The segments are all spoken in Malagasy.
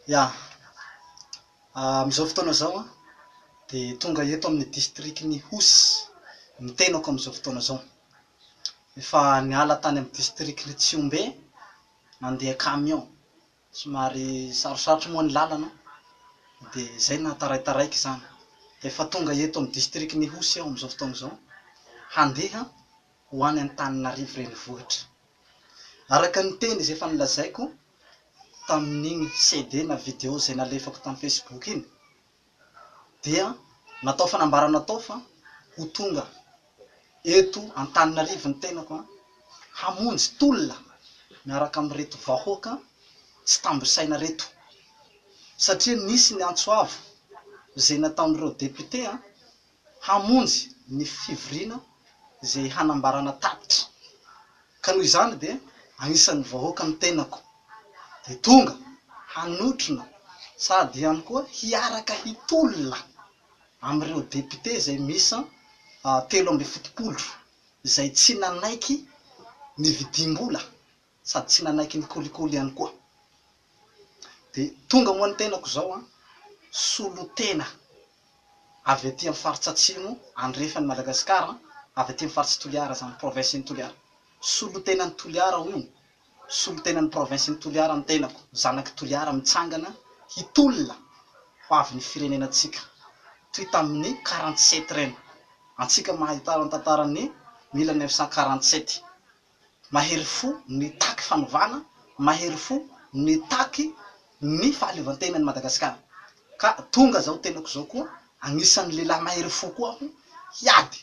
Ya, amin'izao fotoana izao dia tonga eto amin'ny distrikan'i Ihosy ny tenako amin'izao fotoana izao. Efa niala tany amin'ny distrikan'i Tsihombe nandeha camion. Somary sarosarotra moa ny lalana dia izay nahataraitaraiky izany. Dia efa tonga eto amin'ny distrikan'i Ihosy aho amin'izao fotoana izao handeha ho any Antananarivo renivohitra. Araka ny teny izay efa nolazaiko tamin'iny CD na video izay nalefako tamin'ny Facebook iny dia natao fanambarana tao fa ho tonga eto Antananarivo ny tenako hamonjy tolona miaraka amin'ireto vahoaka tsy tambo saina ireto satria nisy ny antso avo izay nataon'ireo député hamonjy ny fivoriana izay hanambarana tatitra ka noho izany dia anisan'ny vahoaka ny tenako dia tonga hanotrona sady ihany koa hiaraka hitolona amin'ireo député izay miisa 73 izay tsy nanaiky ny vidim-bola sady tsy nanaiky ny kolikoly ihany koa. Dia tonga moa ny tenako izao an, solontena avy aty amin'ny faritra atsimo andrefan'i Madagasikara, avy aty amin'ny farits'i Toliara izany, province-n'i Toliara. Solontenan'i Toliara hono, solontenan'ny province-n'i Toliara ny tenako, zanak'i Toliara mitsangana hitolona ho avin'ny firenenantsika, toy tamin'ny 47 ireny. Antsika mahay ny tantaran'ny 1947. Mahery fo nitaky fanovana, mahery fo nitaky ny fahaleovantenan'i Madagasikara. Ka tonga zao tenako zao koa, agnisan'ny lehilahy mahery fo koa aho hiady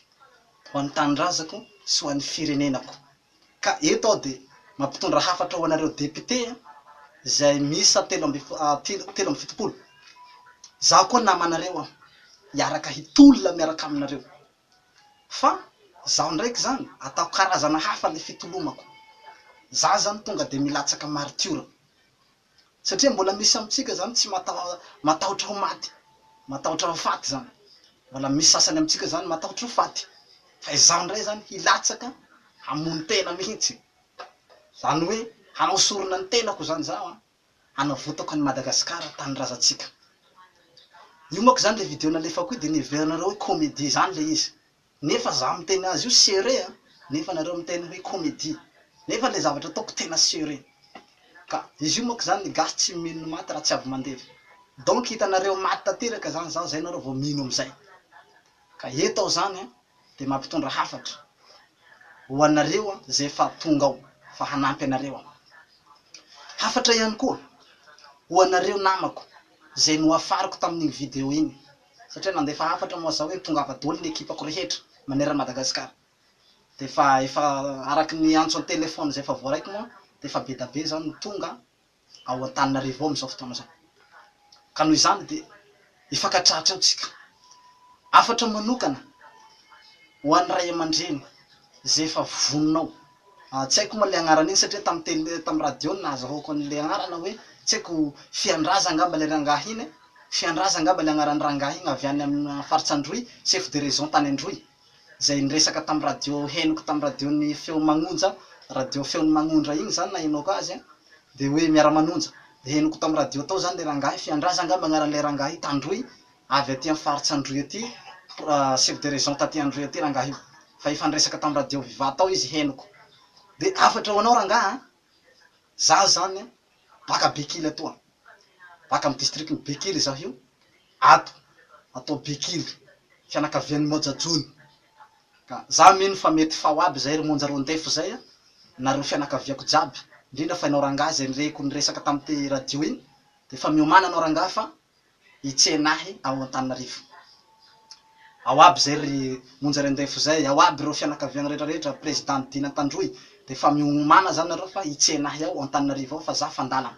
ho an'ny tanindrazako sy ho an'ny firenenako. Ka eto aho dia mampitondra hafatra ho anareo député izay miisa 73. Zaho koa namanareo aho, hiaraka hitolona miaraka aminareo. Fa zaho ndraiky zany ataoko karazana hafa le fitolomako. Za zany tonga de milatsaka martiora. Satria mbola misy amintsika zany tsy matahotra ho maty. Matahotra ho faty zany. Mbola misy sasany amintsika zany matahotra ho faty. Fa izaho ndray zany hilatsaka hamono tena mihitsy. Zany hoe hanao sorona ny tenako zany zaho an. hanavotako an'i Madagascar tanindrazantsika. Io manko zany le video nalefako io de neverinareo hoe comedie zany le izy. Nefa za miteny azy io serieux an, nefa nareo miteny hoe comedie. Nefa le zavatra ataoko tena serieux. Ka izy io manko zany ny gasy tsy mino ny maty raha tsy avy mandevy. Donc hitanareo maty tanteraka zany zaho zay nareo vao mino amizay. Ka eto aho zany an dia mampitondra hafatra ho anareo izay efa tonga ao fa hanampy anareo aho. Hafatra ihany koa ho anareo namako izay nohafariko tamin'iny video iny satria nandefa hafatra moa zaho hoe tongava daholo ny ekipako rehetra manerana Madagascar dia efa efa araka ny antso an-telephone izay efa voaraiko moa dia efa bedabe izany ny tonga ao Antananarivo ao amin'izao fotoana izao. Ka noho izany dia hifankatratra eo tsika. Hafatra manokana ho an'ny ray aman-dreny izay efa vonona ao. Tsy haiko moa ilay anarana iny satria tamin'ny tele, tamin'ny radio no nahazahoako an'ilay anarana hoe tsy haiko Fiandraza angamba ilay rangahy iny e. Fiandraza angamba ilay anaran'ny rangahy iny avy any amin'ny faritra Androy, chef de région tany Androy. Izay niresaka tamin'ny radio henoko tamin'ny radio ny feo magnonja, radio feon'ny magnondra iny izany nahenoako azy an, dia hoe miara-manonja. Dia henoko tamin'ny radio tao izany ilay rangahy, Fiandraza angamba agnaran'ilay rangahy Tandroy, avy aty amin'ny faritra Androy aty, chef de région taty Androy aty rangahy io. Fa efa niresaka tamin'ny radio viva tao izy henoko. Dia hafatra ho anao rangahy an, zaho izany an, baka Bekily atoa, baka amin'ny district-n'i Bekily izaho io, Ato atao Bekily, fianakavian'i Monja Jony. Ka za mino fa mety fao aby zay ry Monja Roandefo zay a, nareo fianakaviako jiaby, indrindra fa ianao rangahy zay nireko niresaka tamin'ity radio iny, de efa miomàna anao rangahy fa hitsena ahy ao Antananarivo. Ao aby zay ry Monja Roandefo zay, ao aby ireo fianakaviagna rehetra rehetra, président Dina Antandroy, de efa miomàna zany nareo fa hitsena ahy ao Antananarivo ao fa za fandalana.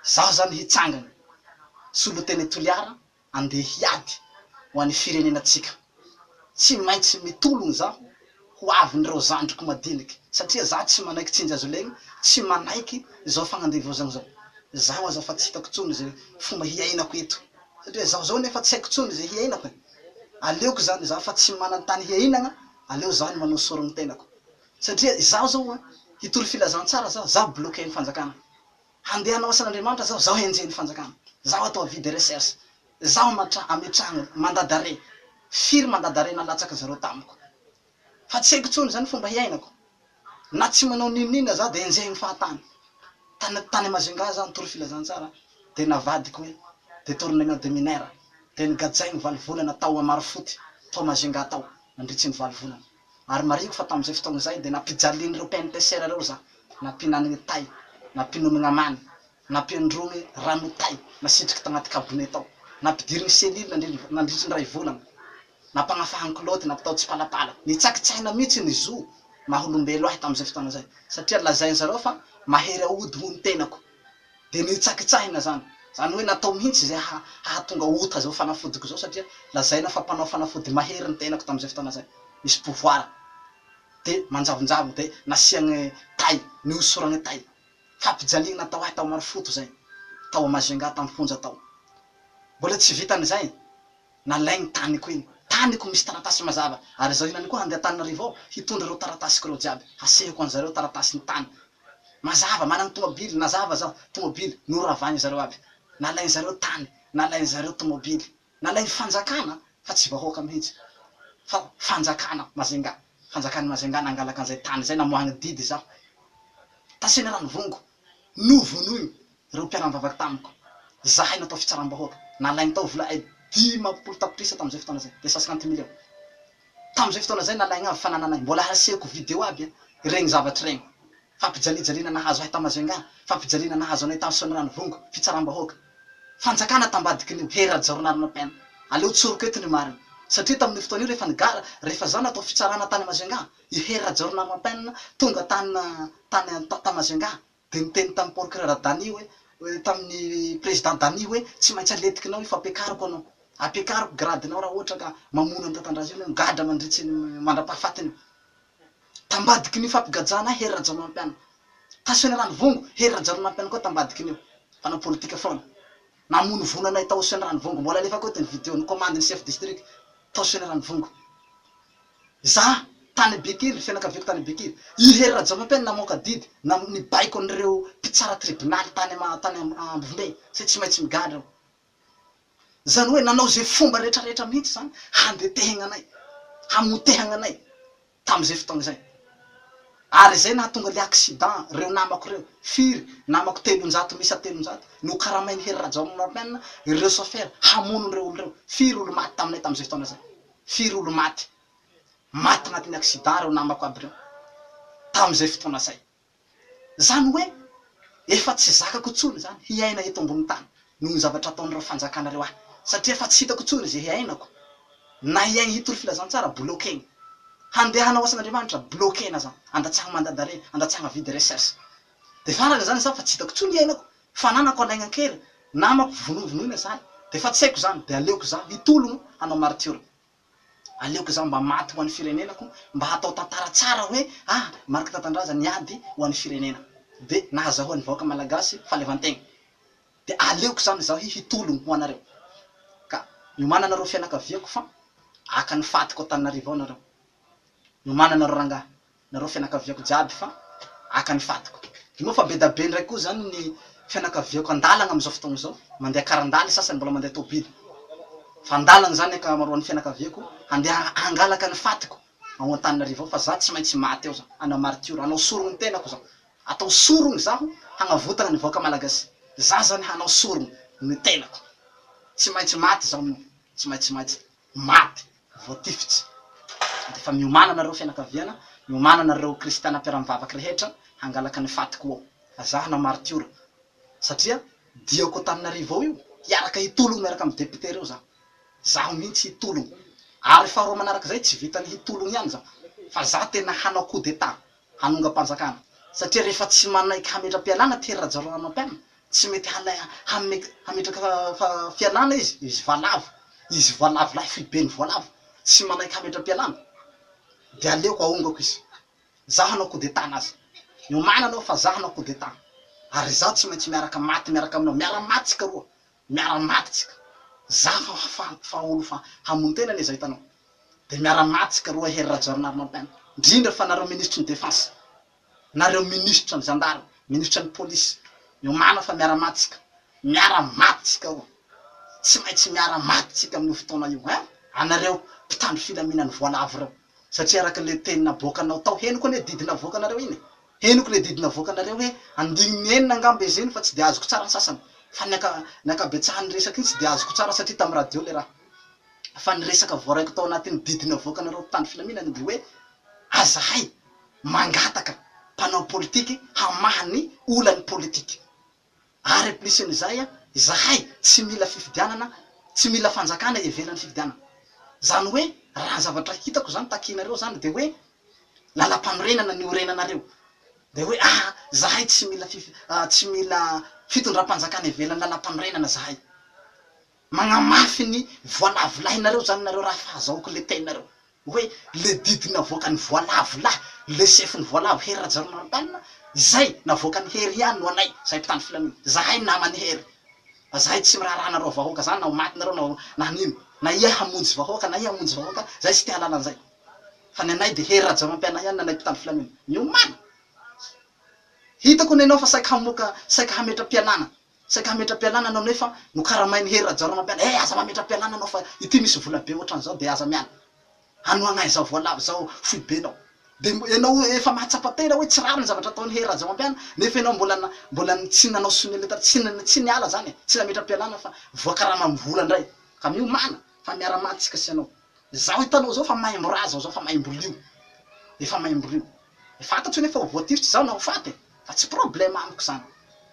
Zaho zany hitsangana solotena i Toliara andeha hiady ho an'ny firenena tsika. Tsy maintsy mitologno zaho ho avin'ireo zandriko madiniky satria zaho tsy manaiky tsinjy azo legny, tsy manaiky izao fagnandevozagna zao. Zaho aza fa tsy hitako tsony ze fomba hiainako eto satria zaho zao nefa tsy haiko tsony ze hiainako e. Aleoko zany zaho fa tsy manan-tany hiainagna aleo zaho no manao sorogny tenako satria izaho zao hitory filazantsara zaho, zaho bloquer-n'ny fanjakana. Handeha hanao asan'Andriamanitra zaho, zaho henjehin'ny fanjakana, zaho atao avis de recherche, zaho amatra ametrahagna mandat d'arrêt, firy mandat d'arrêt nalatsaky zareo tamiko. Fa tsy haiko intsony zany fomba hiainako. Na tsy manao n'inon'inona zaho de enjehigny fahatany. Tany tany Majunga zaho nitory filazantsara de navadiko hoe detournement de mineur de nogajaigny valo volana tao Marofoty tao Majunga tao nandritry ny valo volana. Ary marihiko fa tamin'izay fotoagna izay dia nampijalian'ireo PNTCR ireo za, nampinanigny tay, nampinomigny amany, nampiandrogny rano tay nasitriky tagnaty kabone tao, nampidirigny cellule nandritry ny ray volagna, nampagnafahagny kilaoty, nampitao tsipalapala. Nitsakitsaina mihitsy ny zo maha olombelo ahy tamin'izay fotoagna izay, satria lazain-zareo fa mahery aody hono tenako. Dia nitsakitsahina izany. Izany hoe natao mihitsy izay hahatonga ota izao fanafodiko izao satria lazaina fa mpanao fanafody mahery ny tenako tamin'izay fotoana izay. Misy pouvoir. Dia manjavonjavona, dia nasiagny tay, nihosoragny tay. Fampijaliagna natao ahy tao Marofoto izay, tao Majunga tam-ponja tao. Mbola tsy vitan'izay. Nalainy taniko iny. Taniko misy taratasy mazava. Ary izaho hinany koa handeha Antananarivo ao hitondra ireo taratasiko ireo jiaby. Hasehoko an'zareo taratasin'ny tany. Mazava, managny tomobily, nazava zaho, tomobily, noravain'zareo aby. Nalain'zareo tany, nalain'zareo tomobily. Nalain'ny fanjakana fa tsy vahoaka mihitsy. Fa fanjakana Majunga. Fanjakan'i Majunga nangalaka an'izay tany izay namoahagny didy izaho. Tasiana ranovongo. Novonoiny ireo mpiara-mivavaka tamiko. Izahay natao fitsaram-bahoaka. Nalainy tao vola ay 50 tapitrisa tamin'izay fotoana izay, deux cent cinquante millions. Tamin'izay fotoana izay nalaigna avy fanananay. Mbola asehoko video aby ireny zavatra ireny. Fampijalijaliana nahazo ahy tao Majunga, fampijaliana nahazo anay tao Soanierana-Ivongo, fitsaram-bahoaka. Fanjakana tambadikin'io, Hery Rajaonarimampianina. Aleo tsoriko eto ny marina. Satria tamin'io fotoana io rehefa nigara, rehefa izaho natao fitsarana tany Majunga, I Hery Rajaonarimampianina tonga tany tany ta Majunga dia niteny tamin'ny procureur Dany hoe tamin'ny président Dany hoe tsy maintsy aletikinao io fa ampiakariko anao, ampiakariko grade-nao raha ohatra ka mamono an'i Tatandraza io ianao, migadra mandritry ny mandra-pahafatiny io. Tambadikin'io fampigajana ahy Hery Rajaonarimampianina. Tasiana Ranovongo, Hery Rajaonarimampianina koa tambadikin'io. Mpanao politika foana. Namonovono anay tao Soaniranovongo. Mbola alefako eto ny video, ny commande-n'ny chef district tao Soaniranovongo. Za tany Bekily, fianakaviako tany Bekily. I Hery Rajaonampianina namoaka didy, nibaiko an'ireo mpitsara tribonaly tany tany Ambovombe, satria tsy maintsy migadra ireo. Zany hoe nanao ze fomba rehetrarehetra mihitsy zany handetehagna anay, hamotehagna anay tamin'izay fotoagna izay. Ary izay nahatonga le accident reo namako reo, firy, namako 300 miisa 300, nokaramain'i Hery Rajaonarimampianina ireo chauffeur hamono an'ireo olo reo. Firy olo maty taminay tamin'izay fotoana izay. Firy olo maty. Maty tagnatin'ny accident reo namako aby reo tamin'izay fotoana zay. Zany hoe efa tsy zakako intsony zany hiaina eto ambony tany noho ny zavatra ataon'ireo fanjakana reo ahy satria efa tsy hitako intsony ze hiainako na hiaigny hitory filazantsara bloquer-gny handeha hanao asan'Andriamanitra bloquer-na zany andatsahagna mandat d'arrêt andatsahagna avis de recherche de farany zany za fa tsy hitako intsony hiainako fananako alaigna an-kery namako vonovonoina zahay de efa tsy haiko zany de aleoko za hitologno hanao martiora Aleoko izaho mba maty ho an'ny firenenako mba hatao tantara tsara hoe ah Marc Tatandraza niady ho an'ny firenena de nahazahoan'ny vahoaka malagasy fahaleovantegna de aleoko zany izaho hitologno ho anareo ka miomàna nareo fianakaviako fa aka ny fatiko Antananarivo ao nareo miomàna nareo rangahy Nareo fianakaviako jiaby fa aka ny fatiko. Moa fa bedabe ndray koa zany ny fianakaviako andalagna amizao fotoagna zao, mandeha karandaly sasany mbola mandeha tôbily. Fa andalagna zany ankamaroan'ny fianakaviako handeha hangalaka ny fatiko ao Antananarivo ao fa za tsy maintsy maty ao za, hanao martiora, hanao sorogno ny tenako za. Atao sorogno zaho hagnavotagna ny vahoaka malagasy. Za zany hanao sorogno ny tenako. Tsy maintsy maty zaho amin'io, tsy maintsy maty. Maty voatifitsy. Dia efa miomàna nareo fianakaviana, miomàna nareo kristiana mpiara-mivavaka rehetra hangalaka ny fatiko ao. Fa za hanao martiora. Satria diako Antananarivo ao io, hiaraka hitologno miaraka amin'ny député reo za. Zaho mihitsy hitologno. Ary faharoa manarak'izay tsy vitan'ny hitologno ihany za, fa za tena hanao coup d'état. hanongam-panjakana satria rehefa tsy manaiky hametra-pialana Thierry Rajaonarimampianina, tsy mety hametraka fialana izy, izy valavo, izy voalavo lahy foiben'ny voalavo, tsy manaiky hametra-pialana dia aleoko ahongako izy, zaho hanao coup d'etat anazy, miomàna anao fa zaho hanao coup d'etat ary izaho tsy maintsy miaraka maty miaraka aminao, miara-maty tsika roa, miara-maty tsika, zaho fa fa olo fa hamono tena anie zao hitanao. Dia miara-maty tsika roa Hery Rajaonarimampianina, indrindra fa nareo minisitry ny defense, nareo minisitra ny gendarme, minisitra ny police. Miomàna fa miara-maty tsika. Miara-maty tsika roa. Tsy maintsy miara-maty tsika amin'io fotoana io hein! Anareo mpitandro filaminan'ny voalavo ireo. Satria araka ilay teny navoakanao tao, henoko anie didy navoakanareo iny e! Henoko ilay didy navoakanareo hoe andininy enina angamba izy iny fa tsy dia azoko tsara ny sasany. Fa ny anka- ny ankabetsahan'ny resaka iny tsy dia azoko tsara satria tamin'ny radio ilay raha. Fa ny resaka voaraiko tao anatin'ny didy navoakanareo mpitandro filaminana dia hoe azahay mangataka mpanao politiky hamaha ny olan'ny politika. Ary plus an'izay, izahay tsy mila fifidianana, tsy mila fanjakana ivelan'ny fifidianana. Izany hoe raha ny zavatra hitako izany takianareo izany dia hoe lalampanorenana niorenanareo. Dia hoe ah zahay tsy mila fif- tsy mila fitondram-panjakana ivelan'ny lalampanorenana zahay. Magnamafy ny voalavolahinareo zany nareo raha fahazahoako le teninareo hoe le didy navoakan'ny voalavo lahy le sefon'ny voalavo Hery Rajaonarimampianina izay navoakan'i Hery ihany no anay zahay mpitandro filaminana zahay naman'i Hery fa zahay tsy miraharaha anareo vahoaka zany na ho maty nareo na ho na hanino na ia hamonjy vahoaka na ia hamonjy vahoaka zahay tsy te hahalala an'izay fa ny anay de Hery Rajaonarimampianina ihany ny anay mpitandro filaminana miomàna hitako ny anao fa saika hamoaka saika hametra-pialana Saika hametra-pialana anao nefa nokaramain'i Hery Rajaonarimampianina, eh aza mametra-pialana anao fa ity misy vola be ohatran'izao dia aza miala. Hanohagna izao voalavo izao foibenao. Dia ianao efa mahatsapa tena hoe tsy rariny ny zavatra ataon'i Hery Rajaonarimampianina nefa ianao mbola mbola tsy nanao sonia lettre, tsy tsy niala izany e, tsy nametra-pialana fa voakarama amin'ny vola indray. Ka miomàna fa miara-maty tsika sy ianao. Izaho hitanao izao fa maimbo rà zaho izao fa maimbo lio. Efa maimbo lio. Fantatro anie fa ho voatifitra izaho na ho faty e! Fa tsy problème amiko izany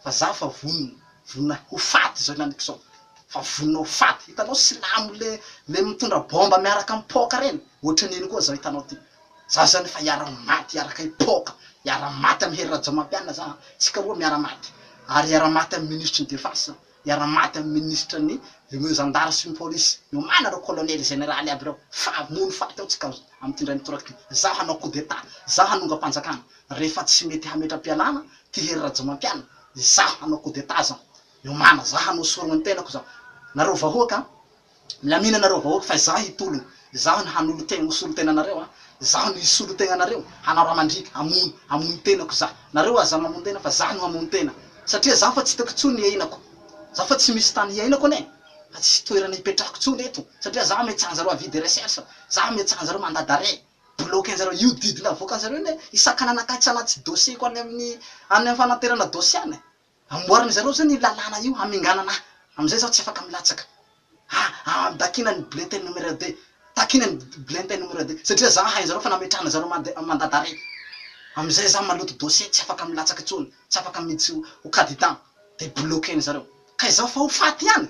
fa za fa vonona, vonona ho faty izao henaniky izao, fa vonona ho faty, hitanao silamo le le mitondra bomba miaraka mipoaka reny, ohatran'iny koa zao hitanao ty, za zany efa hiara maty hiaraka hipoaka, hiara maty amin'i Hery Rajaomampianina za an, tsika roa miara maty, ary hiara maty amin'ny minisitry ny defense. Hiara-maty amin'ny minisitra ny ireo zandary sy ny polisy. Miomàna ireo colonel général aby ireo fa hamono faty ao tsika amin'ity indray mitoraka ity. Zaho hanao coup d'etat, zaho hanongam-panjakana rehefa tsy mety hametra-pialana ty Hery Rajaomampianina. Izaho hanao coup d'etat zaho. Miomàna, zaho hanao sorogna ny tenako zaho. Nareo vahoaka an! Milamina nareo vahoaka fa izaho hitolona, izaho ny hanolo tegna ho solontenanareo a, izaho no hisolo tegna anareo, hanao raha mandriaka, hamono, hamono tenako za, nareo aza mamono tena fa za no hamono tena, satria za fa tsy hitako intsony ny iainako, za fa tsy misy tany hiainako anie, fa tsisy toerana hipetrahako intsony eto, satria za ametsahanjareo avis de recherche, za ametsahanjareo mandat d'arrêt, bloquer-njareo, io didy navoakanjareo io anie hisakana anakahy tsy hanatsy dossier-ko any amin'ny any amin'ny fanaterana dossier any e. Amboarin zareo zany io lalàna io haminganana ahy, amizay zaho tsy afaka milatsaka. Ah takina ny bulletin numéro deux, takina ny bulletin numéro deux satria za hain zareo fa nametrahana zareo mandat d'arrêt. Amizay zaho maloto dossier tsy afaka milatsaka intsony, tsy afaka miditsy ho candidat de bloquer zareo. Kay zaho fa ho faty ihany,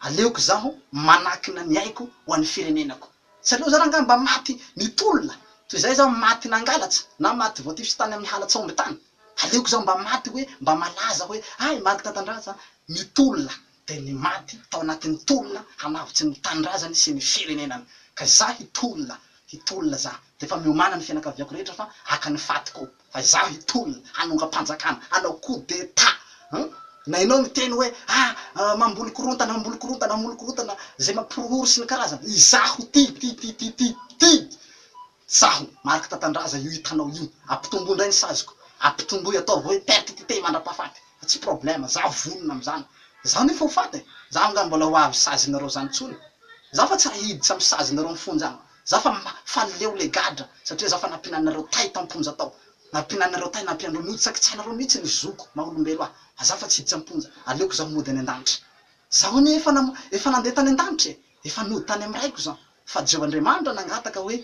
aleoko zaho manakina ny aiko ho an'ny firenenako. Tsy aleo za rangahy mba maty nitolona toy izay zaho maty nangalatra na maty voatifitra tany amin'ny halatsa omby tany. Aleoko zaho mba maty hoe mba malaza hoe hay Marc Tatandraza nitolona dia ny maty tao anatin'ny tolona hanavotsy ny tanindrazany sy ny firenenany ka izaho hitolona hitolona za dia efa miomàna ny fianakaviako rehetra fa haka ny fatiko fa izaho hitolona hanongam-panjakana hanao coup d'etat an na ianao miteny hoe ah mamboly korontana mamboly korontana mamboly korontana izay mampihorohoro sy ny karazany izaho ty ty ty ty ty ty Tsaho, Marc Tatandraza io hitanao io, ampitomboy indray ny saziko, ampitomboy ataovy hoe pertitite mandrapahafaty, fa tsy problème, zaho vonona amin'izany, zaho nefa ho faty e, zaho angaha mbola ho avy sazinareo zany tsony, zaho fa tsy raha hiditra amin'ny sazinareo amin'ny fonja any, zaho fa fa leo le gadra, satria zaho fa nampinanareo tay tamponja tao, nampinanareo tay nampianareo notsakitsahinareo mihitsy ny zoko maha olombelo ahy, fa zaho fa tsy hiditra am-ponja, aleoko zaho mody any an-danitra, zaho anie efa efa nandeha tany an-danitra e, efa nody tany amin'ny raiko zaho. Fa Jehovah Andriamanitra nangataka hoe,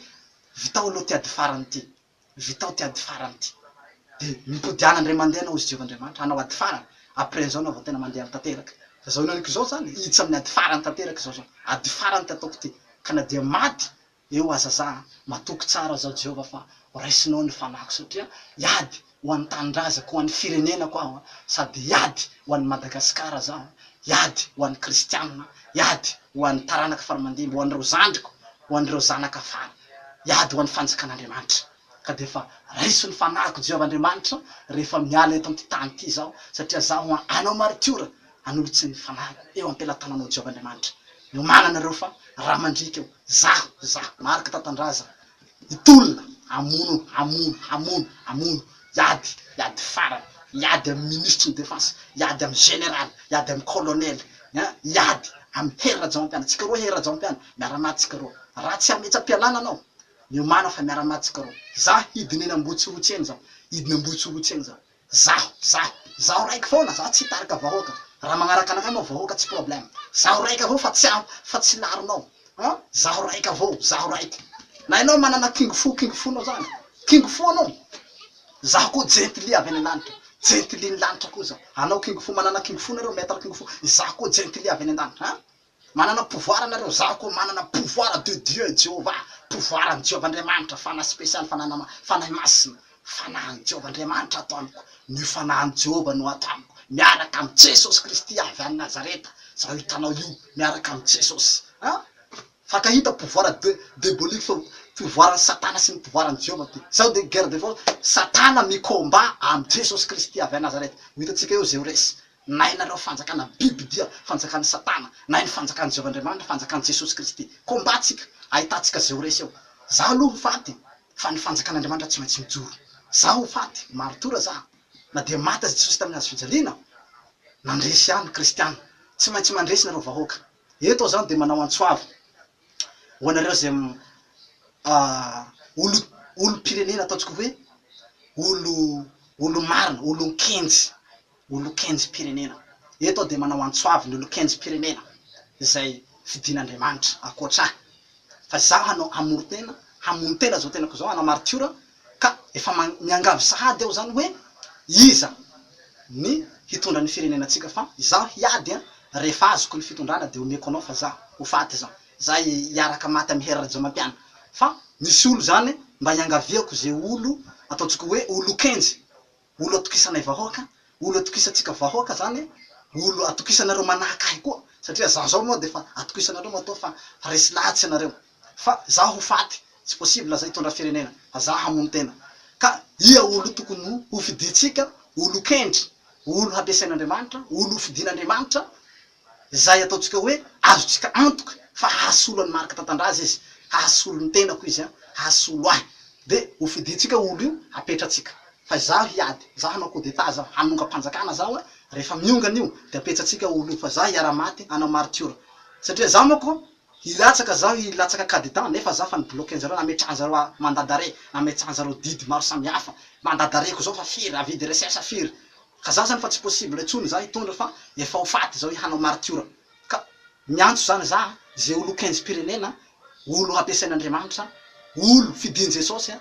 Vitao aloha ity ady farany ity. Vitao ity ady farany ity. Dia mipodiana indray mandeha anao, hozy Jehovah Andriamanitra, hanao ady farany. Après an'izao anao vao tena mandeha tanteraka. Fa izao henoko izao izany, hiditra amin'ny ady farany tanteraka izao izao. Ady farany ity ataoko ity. Ka na dia maty eo aza za, matoky tsara zaho Jehovah fa ho raisinao ny fanahiko satria hiady ho an'ny tanindrazako, ho an'ny firenenako aho, sady hiady ho an'i Madagasikara zaho, hiady ho an'ny kristianina, hiady ho an'ny taranaka faramandimby, ho an'ireo zandriko, ho an'ireo zanaka afara, hiady ho an'ny fanjakan'Andriamanitra. Ka dia efa raiso ny fanahiko Jehovah Andriamanitra rehefa miala eto amin'ity tany ity izaho, satria zaho hanao maritiora hanolotry ny fanahiko eo am-pelatananao Jehovah Andriamanitra. Miomàna nareo fa raha mandriaka eo, zaho, zaho, Marc Tatandraza, Hitolona, hamono, hamono, hamono, hamono, hiady, hiady farany. Hiady amin'ny minisitry ny defense, hiady amin'ny général, hiady amin'ny colonel, an, hiady amin'i Hery Rajaonampiana. Tsika roa Hery Rajaonampiana, miara-maty tsika roa. Raha tsy hametsa-pialana anao, miomàna fa miara-maty tsika roa. Za hidina eny Ambohitsorotsy eny zaho, hidina Ambohitsorotsy eny zaho. Zaho, zaho, zaho raiky foana, zaho tsy hitarika vahoaka. Raha magnaraka anakahy moa vahoaka tsy problème. Zaho raiky avao fa tsy fa tsy larinao. An, zaho raiky avao, zaho raiky. Na ianao manana king fu, king fu nao zany. King fu anao. Zaho koa jentily avy any an-danitra. Jentily ny lanitra koa zaho. Anao king fu, manana king fu nareo, maître king fu. Izaho koa jentily avy any an-danitra. An. Manana pouvoir nareo, zaho koa manana pouvoir de Dieu, Jehovah, pouvoir an'i Jehovah Andriamanitra, fanahy spécial, fanahy fanahy masina, fanahin'i Jehovah Andriamanitra ato amiko, ny fanahin'i Jehovah no ato amiko, miaraka amin'i Jesosy Kristy avy any Nazareta, zao hitanao io, miaraka amin'i Jesosy, an! Fankahita pouvoir de diabolique fa pouvoir an'i satana sy ny pouvoir an'i Jehovah ty, zao de guerre de force, satana mi-combat amin'i Jesosy Kristy avy any Nazareta, ho hitantsika eo ze ho resy. Na ianareo fanjakana biby dia fanjakan'i satana, na iny fanjakan'i Jehovah Andriamanitra, fanjakan'i Jesosy Kristy. Combat tsika, ahitantsika ze ho resy eo. Za aloha ho faty, fa ny fanjakan'Andriamanitra tsy maintsy mijoro. Za ho faty, martora za. Na dia maty aza Jesosy tamin'ny hazo fijaliana, nandresy ihany kristiana. Tsy maintsy mandresy nareo vahoaka. Eto aho zany dia manao antso avo ho anareo zay olo olom-pirenena ataontsika hoe olo olo-marina, olon-kenjy. olon-kendrim-pirenena. Eto aho dia manao antso avo ny olon-kendrim-pirenena izay fidin'Andriamanitra ankoatra ahy. Fa izaho hanao hamoron-tena, hamono tena izao tenako izao, hanao martiora, ka efa miangavy sahady aho izany hoe iza ny hitondra ny firenenantsika fa izaho hiady an, rehefa azoko ny fitondrana dia omeko anao fa izaho ho faty izao. Izaho hiaraka maty amin'i Hery Rajaonampiana. Fa misy olo izany mba iangaviako izay olo ataontsika hoe olon-kendry Olo atokisanay vahoaka, olo atokisantsika vahoaka zany, olo atokisanareo manahaka ahy koa, satria zaho zao moa defa atokisanareo matoa fa resy lahatsy ianareo, fa zaho ho faty, tsy possible za hitondra firenena, fa za hamono tena, ka ia olo tokony ho fidintsika, olo kendry, olo hampiasain'Andriamanitra, olo ho fidin'Andriamanitra, izay ataontsika hoe azontsika antoka fa hahasolo an'i Marc Tatandraza izy, hahasolo ny tenako izy an, hahasolo ahy, dia ho fidintsika olo io hapetratsika, fa izaho hiady, izaho hanao coup d'etat zaho, hanongam-panjakana zaho an, rehefa miongana io dia apetsatsika olo io fa zaho hiara-maty hanao martiora, satria zaho manko hilatsaka zaho hilatsaka candidat nefa zaho fa ni-bloquer-njareo nametrahan-jareo mandat d'arrêt, nametrahan-jareo didy maro samihafa, mandat d'arrêt-ko zao fa firy, avis de recherche firy, Ka za zany fa tsy possible intsony za hitondra fa efa ho faty zao hanao martiora ka miantso zany za ze olo kenjim-pirenena olo hampiasain'Andriamanitra olo fidin'i Jesosy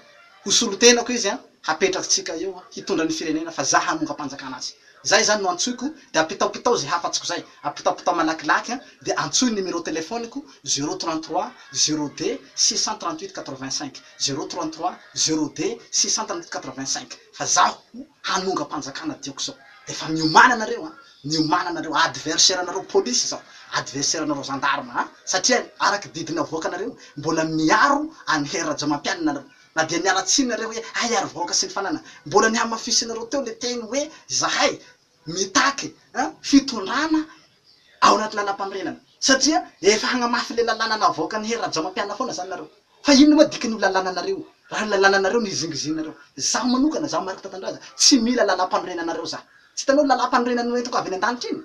ho solotenako izy hapetratsika eo hitondra ny firenena fa za hanongam-panjakana azy zay zany no antsoiko de ampitaopitao ze hafatsiko zay ampitaopitao malakilaky de antsoy numéro téléphone-ko zéro 33 zéro deux 638 85 zéro 33 zéro deux 638 85 fa zaho hanongam-panjakana dioko zao efa miomàna nareo a, miomàna nareo, adversaire nareo polisy zao, adversaire nareo gendarme a, satria araky didy navoakanareo mbola miaro an'i Hery Rajaonampianina nareo, na dia miala tsiny nareo hoe hay ary vahoaka sy ny fanana, mbola nihamafisinareo teo le teny hoe zahay mitaky a fitondrana ao anaty lalam-panorenana, satria efa hagnamafy le lalàna navoakan'i Hery Rajaonampianina foana zany nareo. Fa inona moa dikan'io lalànanareo io? Raha lalànanareo no hizingizinareo. Zaho manokana, zaho Marc Tatandraza, tsy mila lalàmpanorenanareo za. Tsy hitanao lalàmpanorenana noentiko avy any an-danitra iny?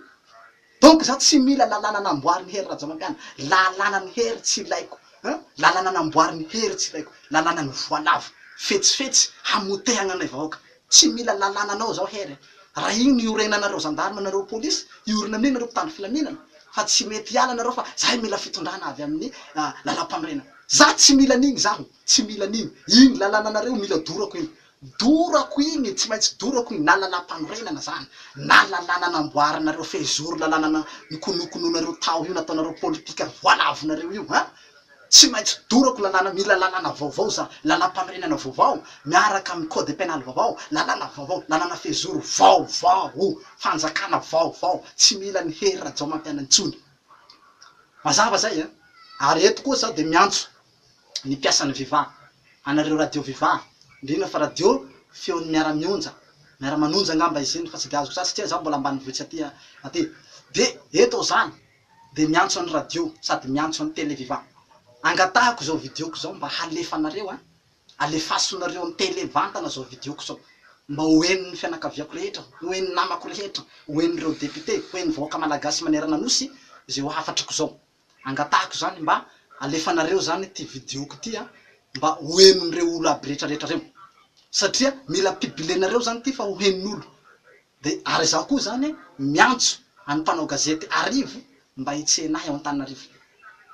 Donc za tsy mila lalàna namboarin'i Hery Rajaonampiana. Lalànan'i Hery tsy ilaiko. Hein? Lalàna namboarin'i Hery tsy ilaiko. Lalànan'ny voalavo. Fetsifetsy hamotehagna anay vahoaka. Tsy mila lalànanao zaho Hery a. Raha igny no iorenanareo gendarme nareo polisy, hiorina amin'igny nareo mpitandro filaminana. Fa tsy mety hiala nareo fa zahay mila fitondrana avy amin'ny lalampanorenana. Za tsy mila an'igny zaho, tsy mila an'igny. Igny lalananareo mila dorako igny. Dorako igny, tsy maintsy dorako igny na lalampanorenana zany, na lalàna namboarinareo fehizoro lalàna nikonokononareo tao io nataonareo politika voalavonareo io an! Tsy maintsy dorako lalàna, mila lalàna vaovao za, lalampanorenana vaovao miaraka amin'ny code pénal vaovao, lalàna vaovao, lalàna fehizoro vaovao, fanjakana vaovao, tsy mila an'i Hery Rajaomampianina intsony. Mazava zay an! Ary eto koa za dia miantso ny mpiasan'ny Viva, anareo radio Viva, indrindra fa radio feon'ny miara-mionja, miara-manonja angamba izy iny fa tsy dia azoko tsara satria za mbola ambanivohitra aty aty, dia eto aho zany dia miantso an'ny radio sady miantso an'ny tele viva. Angatahako izao video-ko izao mba halefanareo an! Alefasonareo amin'ny tele vantana izao video-ko izao. mba ho henon'ny fianakaviako rehetra, ho henon'ny namako rehetra, ho henon'ireo député, ho henon'ny vahoaka malagasy manerana Nosy izao hafatriko izao. Angatahako izany mba alefanareo izany ity video-ko ity an, mba ho henon'ireo olo aby rehetra rehetra ireo. Satria mila publier-nareo izany ity fa ho henon'olo. Dia ary izaho koa izany miantso an'ny mpanao gazety arivo mba hitsena ahy ao Antananarivo.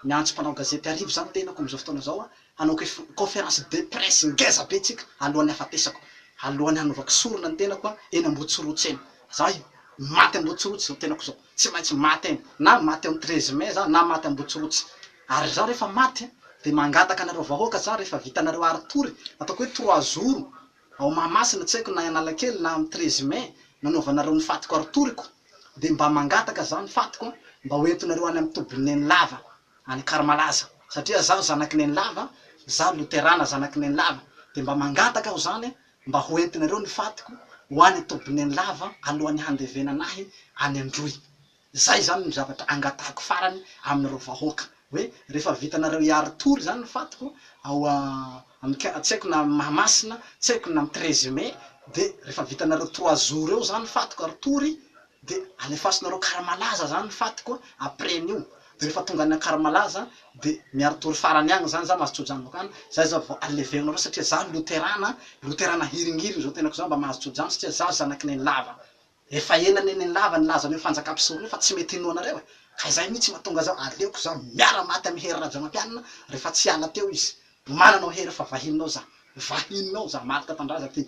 Miantso mpanao gazety arivo izany tenako amin'izao fotoana izao hanao conférence de presse ngeza be tsika alohan'ny hafatesako, alohan'ny hanaovako sorona ny tenako eny Ambohitsorotsy eny. Izaho maty Ambohitsorotsy izao tenako izao. Tsy maintsy maty eny. Na maty amin'ny 13 mai za na maty Ambohitsorotsy. Ary izaho rehefa maty dia mangataka anareo vahoaka za rehefa vitanareo aritory, ataoko hoe trois jours Ao Mahamasina tsy haiko na Analakely na am 13 mai nanaovanareo ny fatiko ary toriko dia mba mangataka za ny fatiko mba ho entinareo any am tobin'i Nenilava any Ankarimalaza satria zaho zanak'i Nenilava za loterana zanak'i Nenilava dia mba mangataka aho zany mba ho entinareo ny fatiko ho any tobin'i Nenilava alohan'ny handevenana ahy any Androy. Zay zany no zavatra angatahiko farany aminareo vahoaka hoe rehefa vitanareo hiari-tory zany ny fatiko ao amin'ny tsy haiko na Mahamasina tsy haiko na amin'ny 13 mai de rehefa vitanareo trois jours eo zany fatiko ary tory de alefasinareo Ankaramalaza zany ny fatiko après an'io de rehefa tonga any Ankaramalaza de miari-tory farany agny zany za mahazo tso-drano baka any zay za vao alevegnareo satria za loterana loterana hiringiriny zao tenako zao mba mahazo tso-drano satria za zanaky Nenilava. Efa ela nenenlava nilaza an'io fanjakam-pisoro io fa tsy mety inoanareo e! Ka izay mihitsy mahatonga zaho aleoko zaho miara maty amin'i Hery Rajaonampianina rehefa tsy hiala teo izy. Manana ao Hery fa vahininao za. Vahininao za Marc Tandraza ty.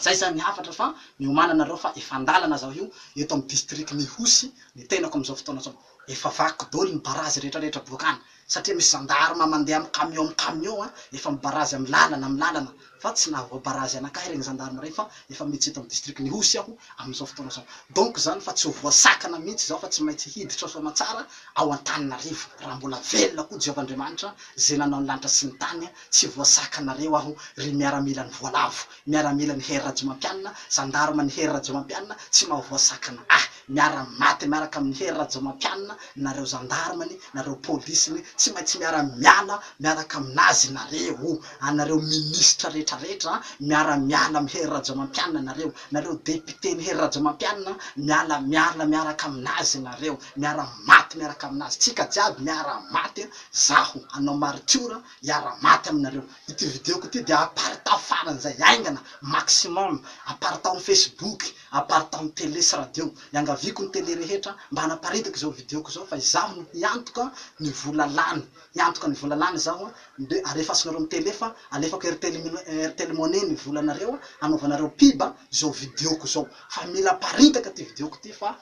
Zay zany ny hafatra fa miomàna nareo fa efa andalana zaho io eto amin'ny district n'Ihosy ny tenako amin'izao fotoana izao. Efa vaky doly ny barazy rehetra rehetra boaka any. Satria misy gendarme mandeha am camion am camion a, efa mibarazy am lalana am lalana fa tsy nahavoabarazy anakahy regny gendarme regny fa efa miditra eto am district n'Ihosy aho amin'izao fotoana izao. Donc zany fa tsy ho voasakana mihitsy zaho fa tsy maintsy hiditra soamatsara ao Antananarivo raha mbola velona koa Jehovah Andriamanitra ze nanao ny lanitra sy ny tany tsy voasakanareo aho ry miaramilan'ny voalavo miaramilan'i Hery Rajaomampianina gendarme-n'i Hery Rajaomampianina tsy mahavoasakana ahy miara maty miaraka amin'i Hery Rajaomampianina nareo gendarme-ny nareo polisy-ny tsy maintsy miara miala miaraka aminazy nareo anareo ministra rehetra rehetra miara miala amin'i Hery Rajaomampianina nareo nareo député-n'i Hery Rajaomampianina miala miala miaraka aminazy nareo miara maty miaraka aminazy tsika jiaby miara maty zaho hanao maritiora hiara maty aminareo Ity video-ko ity dia aparitaho faran'izay haingana, maximum, aparitaho amin'ny Facebook, aparitaho amin'ny télé sy radio. Iangaviako ny télé rehetra mba hanaparitaka izao video-ko izao fa izaho no hiantoka ny vola lany. Hiantoka ny vola lany izaho dia alefasinareo amin'ny télé fa alefako Airtel Airtel Money ny volanareo hanaovanareo pub izao video-ko izao. Fa mila aparitaka ity video-ko ity fa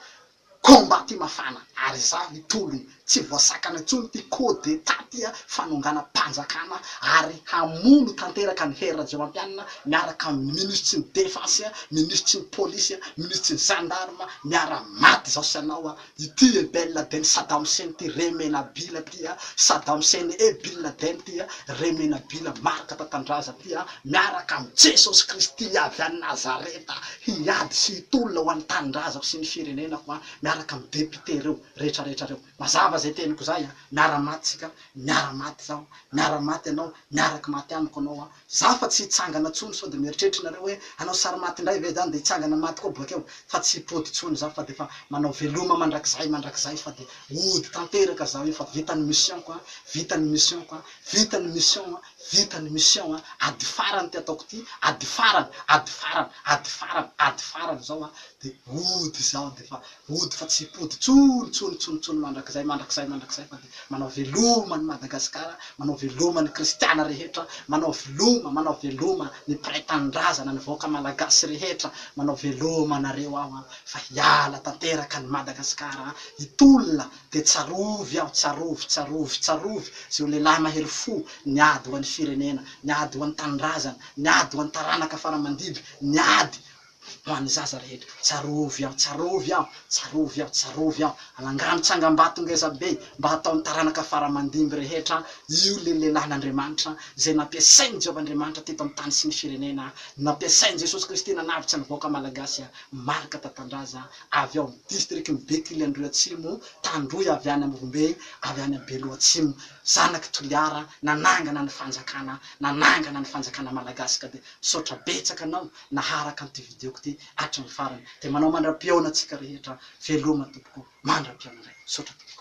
Combat ty mafana ary izaho hitolona, tsy voasakana intsony ty coup d'etat ty a, fanonganam-panjakana ary hamono tanteraka an'i Hery Rajaonampianina miaraka amin'ny minisitry ny defense, minisitry ny polisy, minisitry ny gendarme, miara maty izaho sy anao a, ity e Ben Laden Saddam Hussein ty Remenabila ty a, Saddam Hussein e Bin Laden ty a, Remenabila Marc Tatandraza ty a, miaraka amin'i Jesosy Kristy avy any Nazareta hiady sy hitolona ho an'ny tanindrazako sy ny firenenako an, miaraka amin'ny député reo rehetra rehetra reo. Mazava zay teniko zay an, miara maty tsika, miara maty zaho, miara maty ianao, miaraky maty amiko anao an. Za fa tsy hitsangana tsony sao de mieritreritra nareo hoe hanao sary maty indray ve zany de hitsangana maty koa bakeo fa tsy hipody tsony za fa defa manao veloma mandrakizay mandrakizay fa de hody tanteraka zaho io fa vita ny mission-ko an, vita ny mission-ko an, vita ny mission an. Vita ny mission a! Ady farany ty ataoko ty, ady farany, ady farany, ady farany, ady farany zao a! De hody zaho de fa hody fa tsy hipody tsony tsony tsony tsony mandrakizay mandrakizay mandrakizay fa de manao veloma an'i Madagasikara, manao veloma ny kristiana rehetra, manao veloma manao veloma ny mpiray tanindrazana, ny vahoaka malagasy rehetra, manao veloma anareo aho a! Fa hiala tanteraka an'i Madagasikara a! Hitolona Dia tsarovy aho, tsarovy, tsarovy, tsarovy izay lehilahy mahery fo niady ho an'ny firenena, niady ho an'ny tanindrazana, niady ho an'ny taranaka fara-mandimby, niady ho an'ny zaza rehetra. Tsarovy aho, tsarovy aho, tsarovy aho, tsarovy aho. Alangano tsangambato ngeza be mba hataon'ny taranaka fara-mandimby rehetra io ilay lehilahin'Andriamanitra izay nampiasain'i Jehovah Andriamanitra teto amin'ny tany sy ny firenena, nampiasain'i Jesosy Kristy nanavotra ny vahoaka malagasy. Marc Tatandraza avy ao amin'ny distrikin'i Bekily Androy Atsimo, tanàna. Tandroy avy any Ambovombe, avy any Beloha Atsimo, zanak'i Toliara, nanangana ny fanjakana, nanangana ny fanjakana malagasy ka dia misaotra betsaka anao naharaka an'ity video-ko ity hatramin'ny farany. Dia manao mandra-pihaona antsika rehetra, veloma tompoko, mandra-pihaona indray. Misaotra tompoko.